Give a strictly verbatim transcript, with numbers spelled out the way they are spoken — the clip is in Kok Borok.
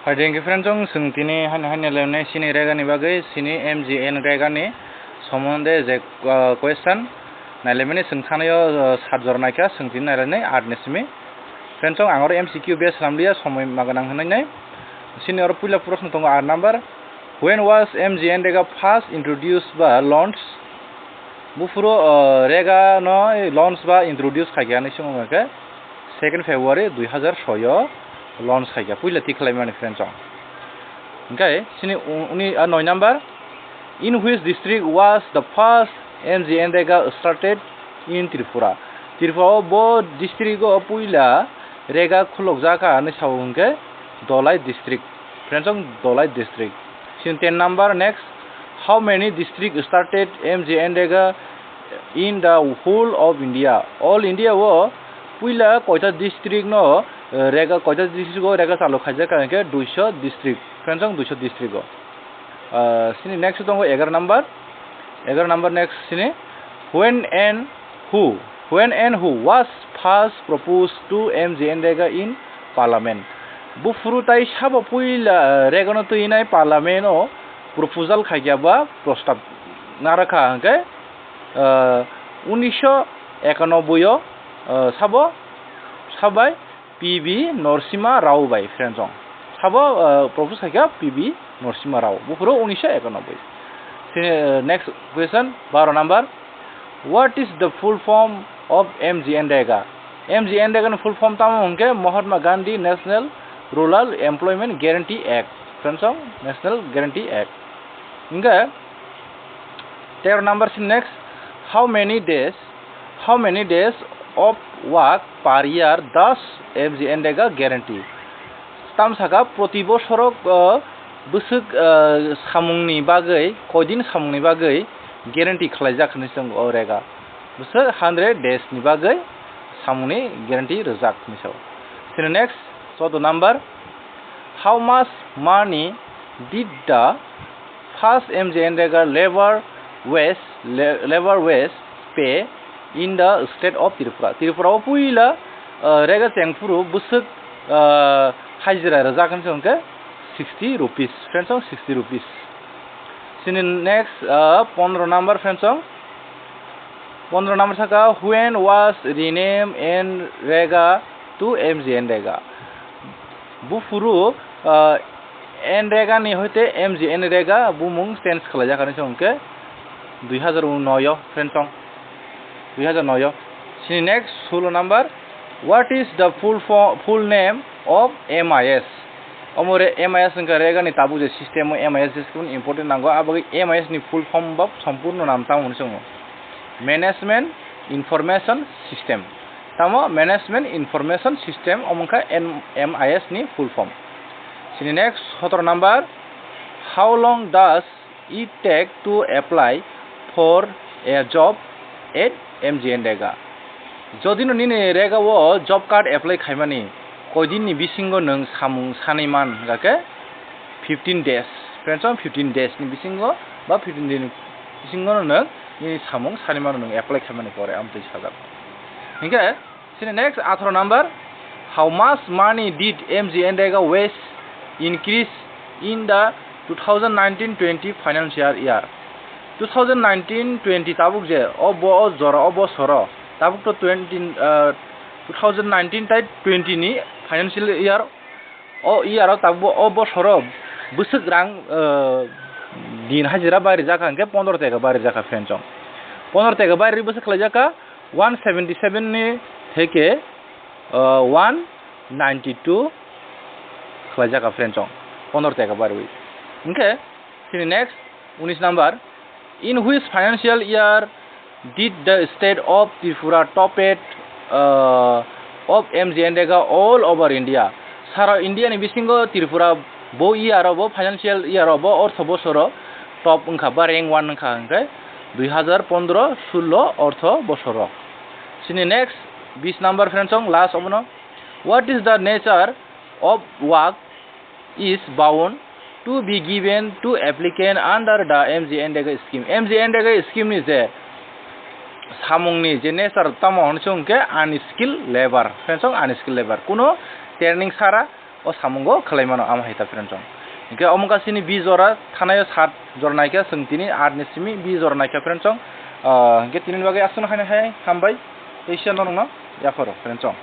Hai, thank you, friends, chwng, chwng tini hani hani lemne sini regani bagwi, sini M G N regani somonde je, ah, question nailemani chwng thanayo, ah, sat jora naikha, chwng tini nailainai aat ni simi. Friends, chwng ang oro M C Q base lamliya, somoi maganang hwnwi nai. Sini oro puila proshno tongo aat number. When was M G N rega first introduced ba launched? Buphuru, ah, rega no launch ba introduce khaikha hinwi swngo hwnkhe second February dui hazar soi o launch khaikha, puila tikhlaimani, friends, chwng. Hwnkhe sini u-, uni, ah, noi number, in which district was the first M G N rega started in Tripura? Tripura o bo district o puila rega khulokjak kha hinwi sao hwnkhe Dholai district, friends, chwng, Dholai district. Sini ten number, next, how many district started M G N rega in the whole of India? All India o puila koita district no, eh, rega, koita district o rega chalu khaijak kha hwnkhe duiso district, friends, chwng, duiso district o. Ah, sini next tongo egaroh number. Egaroh number next sini, when and who, when and who was first proposed to M G N rega in parliament? Buphuru tai sabo puila, ah, rega no twinai parliament o proposal khaikha ba prostab narakha hwnkhe, ah, unisho ekanoboi o, ah, sabo sabai P B Narasimha Rao bai, friends, chwng. Sabo, uh, propose khaikha P B Narasimha Rao. Buphuru unisho ekanoboi. Sini, uh, next question, baro number. What is the full form of M G N rega? M G N rega ni full form tamo hwnkhe Mahatma Gandhi National Rural Employment Guarantee Act, friends, chwng, National Guarantee Act. Hwnkhe tero number sini next, how many days How many days of work per year does M G N rega guarantee? Tam saka proti bosoro, uh, bwswk, uh, samungni bagwi, koidin samungni bagwi guarantee khlaijak hinwi chwng o rega. Bwswk hundred days ni bagwi samungni guarantee rwjak hinwi sao. Sini next, chodo number. How much money did the first M G N rega labor wage, le-, labor wage pay in the state of Tripura? Tripura o puila, uh, rega chengphuru bwswk, uh, hajira rwjak hinwi hwnkhe sixty rupees, friends, chwng, sixty rupees. Sini next, uh, pondro number, friends, chwng. Pondro number saka, when was rename N rega to M G N rega? Buphuru, uh, N rega ni hoite M G N rega bumung change khlaijak hinwi hwnkhe dui hazar noi o, friends, chwng, dui hazar noi o. Sini next, sulo number, what is the full fo-, full name of M I S? Omo re M I S wngkha rega ni tabuk je system o M I S je important nango, abagwi M I S ni full form ba sompurno nam tamo hinwi chwngo. Management Information System. Tamo Management Information System, omo wngkha N-, M I S ni full form. Sini next, sotoro number, how long does it take to apply for a job at M G N rega? Jodi no nini rega o job card apply khaimani, koidin ni bisingo nwng samung sanwi man hwnkha khe fifteen days, friends, chwng, fifteen days ni bisingo ba fifteen din ni bisingo no nwng nini samung sanwi mano nwng apply khaimani pore amtwi sajak. Hwnkhe sini next, atharo number, how much money did M G N rega wage increase in the two thousand nineteen twenty financial year? Two thousand nineteen twenty tabuk je o bo, o jora, o bosoro tabuk to twenty, uh, two thousand nineteen tai twenty ni financial year, o year o tabuk o bosoro bwswk rang, uh, din hajira bari jakha hwnkhe pondro teka bari jakha, friends, chwng. Pondro teka bari bwswk khlai jakha one seventy seven ni theke, uh, one ninety two khlai jakha, friends, chwng. Pondro teka bari. Hwnkhe sini next, unis number, in which financial year did the state of Tripura topped, uh, of M G N rega all over India? Sara India ni bisingo Tripura bo year o, bo financial year o, bo ortho bosoro top wngkha ba rank one wngkha hwnkhe dui hazar pondro sullo ortho bosoro. Sini next, bis number, friends, chwng, last obono. What is the nature of work is bound to be given to applicant under the M G N rega scheme? M G N rega scheme ni je samung ni je nature tamo hwn se hwnkhe unskilled labor, friends, chwng, unskilled labor. Kuno training sara o samungo khwlai mano, amo hai ta friend song. Hinkhe omo kasini bi jora, thanaio sat jora naikha, chwng tini aat ni simi bi jora naikha friend song. Ah, hinkhe tini bagwi aswk no haino hai hambai, teisa norokno yapharo friend song.